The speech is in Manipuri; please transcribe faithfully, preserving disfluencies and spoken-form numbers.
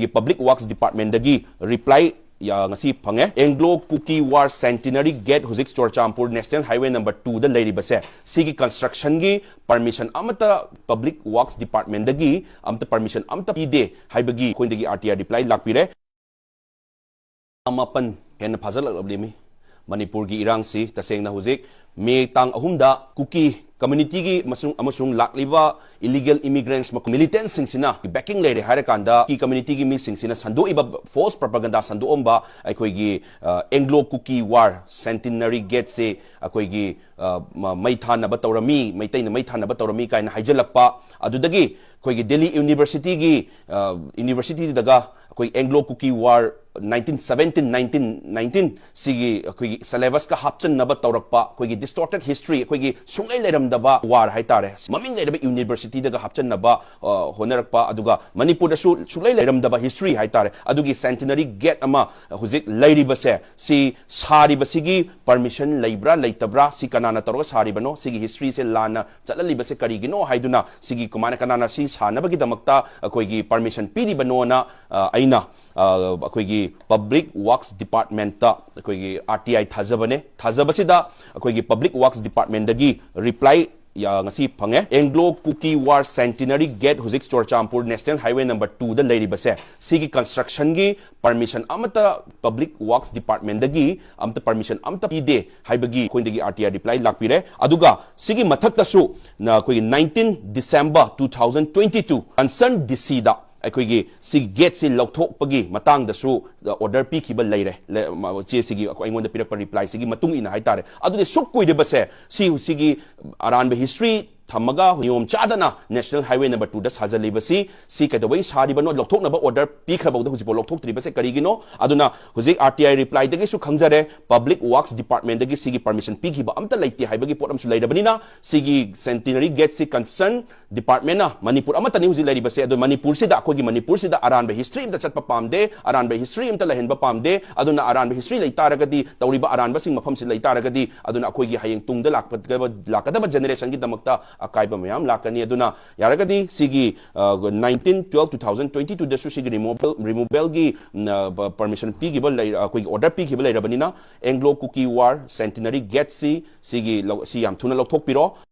ꯒꯤ Public Works Department ꯗꯒꯤ reply ꯉꯁꯤ ꯐꯪꯉꯦ꯫ Anglo Kuki War Centenary Gate, ꯍꯧꯖꯤꯛ Churachandpur National Highway number two ꯗ ꯂꯩꯔꯤꯕꯁꯦ, ꯁꯤꯒꯤ construction ꯒꯤ permission ꯑꯃꯠꯇ Public Works Department ꯗꯒꯤ ꯑꯃꯠꯇ permission ꯑꯃꯠꯇ ꯄꯤꯗꯦ ꯍꯥꯏꯕꯒꯤ ꯑꯩꯈꯣꯏꯗꯒꯤ R T I reply ꯂꯥꯛꯄꯤꯔꯦ꯫ ꯃꯥꯄꯟ ꯍꯦꯟꯅ ꯐꯥꯖꯤꯜꯂꯛꯂꯕꯅꯤ꯫ ꯃꯅꯤꯄꯨꯔꯒꯤ ꯏꯔꯥꯡꯁꯤ ꯇꯁꯦꯡꯅ ꯍꯧꯖꯤꯛ ꯃꯦ ꯇꯥꯡ ꯑꯍꯨꯝꯗ ꯀꯨꯀꯤ community ꯒꯤ ꯑꯃꯁꯨꯡ, ꯑꯃꯁꯨꯡ ꯂꯥꯛꯂꯤꯕ illegal immigrants ꯃꯈꯣꯏ militant ꯁꯤꯡꯁꯤꯅ backing ꯂꯩꯔꯦ ꯍꯥꯏꯔꯀꯥꯟꯗ, ꯀꯨꯀꯤ community ꯒꯤ ꯃꯤꯁꯤꯡꯁꯤꯅ ꯁꯟꯗꯣꯛꯏꯕ false propaganda ꯁꯟꯗꯣꯛꯑꯝꯕ ꯑꯩꯈꯣꯏꯒꯤ, ꯑ, Anglo Kuki War Centenary Gate ꯁꯦ ꯑꯩꯈꯣꯏꯒꯤ, ꯑ, ꯃ-, ꯃꯩ ꯊꯥꯅꯕ ꯇꯧꯔꯝꯃꯤ, ꯃꯩꯇꯩꯅ ꯃꯩ ꯊꯥꯅꯕ ꯇꯧꯔꯝꯃꯤ ꯀꯥꯏꯅ ꯍꯥꯏꯖꯜꯂꯛꯄ, ꯑꯗꯨꯗꯒꯤ ꯑꯩꯈꯣꯏꯒꯤ ꯗꯦꯜꯂꯤ university ꯒꯤ, ꯑ, university ꯗꯒ ꯑꯩꯈꯣꯏ Anglo Kuki War nineteen seventeen, nineteen nineteen ꯁꯤꯒꯤ ꯑꯩꯈꯣꯏꯒꯤ syllabus ꯀ ꯍꯥꯞꯆꯟꯅꯕ ꯇꯧꯔꯛꯄ, ꯑꯩꯈꯣꯏꯒꯤ distorted history, ꯑꯩꯈꯣꯏꯒꯤ ꯁꯨꯡꯂꯩ ꯂꯩꯔꯝꯗꯕ war ꯍꯥꯏꯇꯥꯔꯦ, ꯃꯃꯤꯡ ꯂꯩꯔꯕ university ꯗꯒ ꯍꯥꯞꯆꯟꯅꯕ, ꯑ, ꯍꯣꯠꯅꯔꯛꯄ, ꯑꯗꯨꯒ ꯃꯅꯤꯄꯨꯔꯗꯁꯨ ꯁꯨꯡꯂꯩ ꯂꯩꯔꯝꯗꯕ history ꯍꯥꯏꯇꯥꯔꯦ, ꯑꯗꯨꯒꯤ Centenary Gate ꯑꯃ ꯍꯧꯖꯤꯛ ꯂꯩꯔꯤꯕꯁꯦ, ꯁꯤ ꯁꯥꯔꯤꯕꯁꯤꯒꯤ permission ꯂꯩꯕ꯭ꯔꯥ ꯂꯩꯇꯕ꯭ꯔꯥ, ꯁꯤ ꯀꯅꯥꯅ ꯇꯧꯔꯒ ꯁꯥꯔꯤꯕꯅꯣ, ꯁꯤꯒꯤ history ꯁꯦ ꯂꯥꯟꯅ ꯆꯠꯍꯜꯂꯤꯕꯁꯦ ꯀꯔꯤꯒꯤꯅꯣ ꯍꯥꯏꯗꯨꯅ, ꯁꯤꯒꯤ ꯀꯃꯥꯏꯅ, ꯀꯅꯥꯅ ꯁꯤ ꯁꯥꯟꯅꯕꯒꯤꯗꯃꯛꯇ ꯑꯩꯈꯣꯏꯒꯤ permission ꯄꯤꯔꯤꯕꯅꯣꯅ, ꯑ, ꯑꯩꯅ, ꯑ, ꯑꯩꯈꯣꯏꯒꯤ Public Works Department ꯇ ꯑꯩꯈꯣꯏꯒꯤ R T I ꯊꯥꯖꯕꯅꯦ꯫ ꯊꯥꯖꯕꯁꯤꯗ ꯑꯩꯈꯣꯏꯒꯤ Public Works Department ꯗꯒꯤ reply ꯉꯁꯤ ꯐꯪꯉꯦ꯫ Anglo Kuki War Centenary Gate, ꯍꯧꯖꯤꯛ Churachandpur National Highway number two ꯗ ꯂꯩꯔꯤꯕꯁꯦ, ꯁꯤꯒꯤ construction ꯒꯤ permission ꯑꯃꯠꯇ Public Works Department ꯗꯒꯤ ꯑꯃꯠꯇ permission ꯑꯃꯠꯇ ꯄꯤꯗꯦ ꯍꯥꯏꯕꯒꯤ ꯑꯩꯈꯣꯏꯗꯒꯤ R T I reply ꯂꯥꯛꯄꯤꯔꯦ꯫ ꯑꯗꯨꯒ ꯁꯤꯒꯤ ꯃꯊꯛꯇꯁꯨ ꯅ-, ꯑꯩꯈꯣꯏꯒꯤ nineteen December two thousand twenty two concerned D C ꯗ ꯑꯩꯈꯣꯏꯒꯤ ꯁꯤ gate ꯁꯤ ꯂꯧꯊꯣꯛꯄꯒꯤ ꯃꯇꯥꯡꯗꯁꯨ, ꯑ, order ꯄꯤꯈꯤꯕ ꯂꯩꯔꯦ꯫ ꯂꯦ-, ꯃ-, ꯆꯦ ꯁꯤꯒꯤ ꯑꯩꯈꯣꯏ, ꯑꯩꯉꯣꯟꯗ ꯄꯤꯔꯛꯄ reply ꯁꯤꯒꯤ ꯃꯇꯨꯡ ꯏꯟꯅ ꯍꯥꯏꯇꯥꯔꯦ꯫ ꯑꯗꯨꯗꯤ ꯁꯨꯛ ꯀꯨꯏꯔꯤꯕꯁꯦ, ꯁꯤ, ꯁꯤꯒꯤ ꯑꯔꯥꯟꯕ history ꯊꯝꯃꯒ ꯅꯤꯌꯣꯝ ꯆꯥꯗꯅ National Highway number two ꯗ ꯁꯥꯖꯜꯂꯤꯕꯁꯤ, ꯁꯤ ꯀꯩꯗꯧꯕꯩ ꯁꯥꯔꯤꯕꯅꯣ? ꯂꯧꯊꯣꯛꯅꯕ order ꯄꯤꯈ꯭ꯔꯐꯥꯎꯗ ꯍꯧꯖꯤꯛꯐꯥꯎ ꯂꯧꯊꯣꯛꯇ꯭ꯔꯤꯕꯁꯦ ꯀꯔꯤꯒꯤꯅꯣ? ꯑꯗꯨꯅ ꯍꯧꯖꯤꯛ R T I reply ꯗꯒꯤꯁꯨ ꯈꯪꯖꯔꯦ, Public Works Department ꯗꯒꯤ ꯁꯤꯒꯤ permission ꯄꯤꯈꯤꯕ ꯑꯝꯇ ꯂꯩꯇꯦ ꯍꯥꯏꯕꯒꯤ ꯄꯣꯠ ꯑꯃꯁꯨ ꯂꯩꯔꯕꯅꯤꯅ, ꯁꯤꯒꯤ Centenary Gate ꯁꯤ concern department ꯅ, ꯃꯅꯤꯄꯨꯔ ꯑꯃꯠꯇꯅꯤ ꯍꯧꯖꯤꯛ ꯂꯩꯔꯤꯕꯁꯦ, ꯑꯗꯣ ꯃꯅꯤꯄꯨꯔꯁꯤꯗ, ꯑꯩꯈꯣꯏꯒꯤ ꯃꯅꯤꯄꯨꯔꯁꯤꯗ ꯑꯔꯥꯟꯕ history ꯑꯝꯇ ꯆꯠꯄ ꯄꯥꯝꯗꯦ, ꯑꯔꯥꯟꯕ history ꯑꯝꯇ ꯂꯩꯍꯟꯕ ꯄꯥꯝꯗꯦ꯫ ꯑꯗꯨꯅ ꯑꯔꯥꯟꯕ history ꯂꯩ ꯇꯥꯔꯒꯗꯤ, ꯇꯧꯔꯤꯕ ꯑꯔꯥꯟꯕꯁꯤꯡ ꯃꯐꯝꯁꯤ ꯂꯩ ꯇꯥꯔꯒꯗꯤ, ꯑꯗꯨꯅ ꯑꯩꯈꯣꯏꯒꯤ ꯍꯌꯦꯡ ꯇꯨꯡꯗ ꯂꯥꯛꯀꯗꯕ, ꯂꯥꯛꯀꯗꯕ generation ꯒꯤꯗꯃꯛꯇ ꯑꯀꯥꯏꯕ ꯃꯌꯥꯝ ꯂꯥꯛꯀꯅꯤ꯫ ꯑꯗꯨꯅ ꯌꯥꯔꯒꯗꯤ ꯁꯤꯒꯤ nineteen twelve two thousand twenty two ꯗꯁꯨ ꯁꯤꯒꯤ removal removal ꯒꯤ permission ꯄꯤꯈꯤꯕ ꯂꯩ, ꯑꯩꯈꯣꯏꯒꯤ order ꯄꯤꯈꯤꯕ ꯂꯩꯔꯕꯅꯤꯅ Anglo Kuki War Centenary Gate ꯁꯤ ꯁꯤꯒꯤ ꯂꯧ- ꯁꯤ ꯌꯥꯝ ꯊꯨꯅ ꯂꯧꯊꯣꯛꯄꯤꯔꯣ꯫